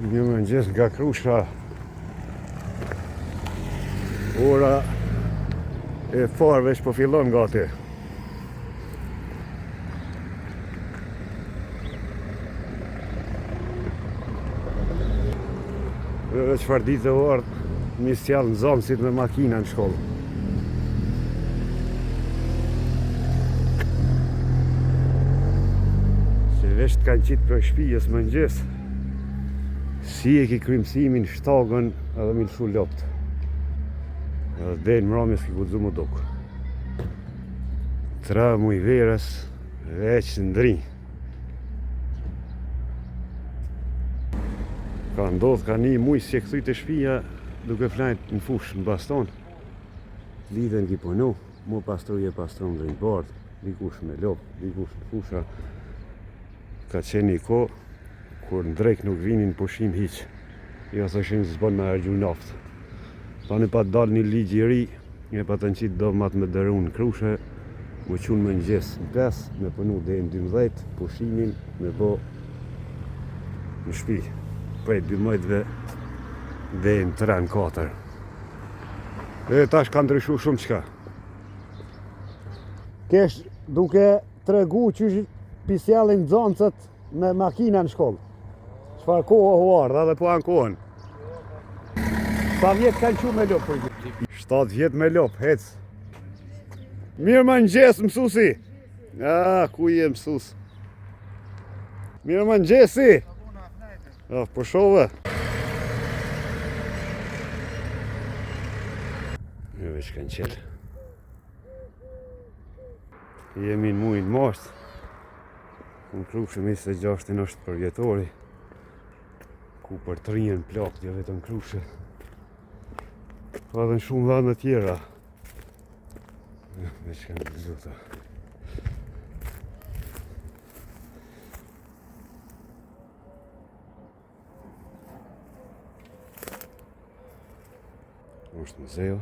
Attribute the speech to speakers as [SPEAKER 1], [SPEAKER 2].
[SPEAKER 1] Mirëmëngjes nga Krusha. Ora e parë veç po fillon gati. Dhe çfarë dite u ardhë, mi sjellë nxënësit me makina në shkollë. Se veç të kanë qitë prej shpijës mëngjes, si e ki kry mësimin shtagën edhe mi lëshu loptë. Edhe deri në mramje s'ki guxu m'u duk. Tre muj verës, veç n'dri. Ka ndodhë, ka një muj s'je kthy te shpija duke flajt në fushë në baston. Ditën ki punu, mu pastru je pastru në drin bardhë, dikush me lopë, dikush në fusha. Ka qenë një kohë kur në drekë nuk vinin pushim hiq. Jo thoshin s'bën me harxhu naftë. Tani pat dalë një ligj i ri, e patën qitë domat me dëru në Krushe, mu çu në mëngjes në 5, me punu deri në 12, pushimin me bo në shpi, prej 12-ve deri në 3 në 4. E tash ka ndryshu shumë çka. Kesh duke tregu qysh p'i sjellin nxënësit me makina në shkollë. Çfarë kohë u ardhë edhe po ankohen. Sa vjet kanë qu me lopë? 7 vjet me lopë, hec. Mirëmëngjes, mësusi. Ah, ku je mësus? Mirëmëngjesi. Ah, po shove. Jo, veç kanë qelë. Jemi në mujin mars. Në Krushë 26 është përvjetori ku përtrihen plakët, jo vetëm Krushë. Po edhe në shumë vende tjera. Veç kanë të zuta. Është muzeu.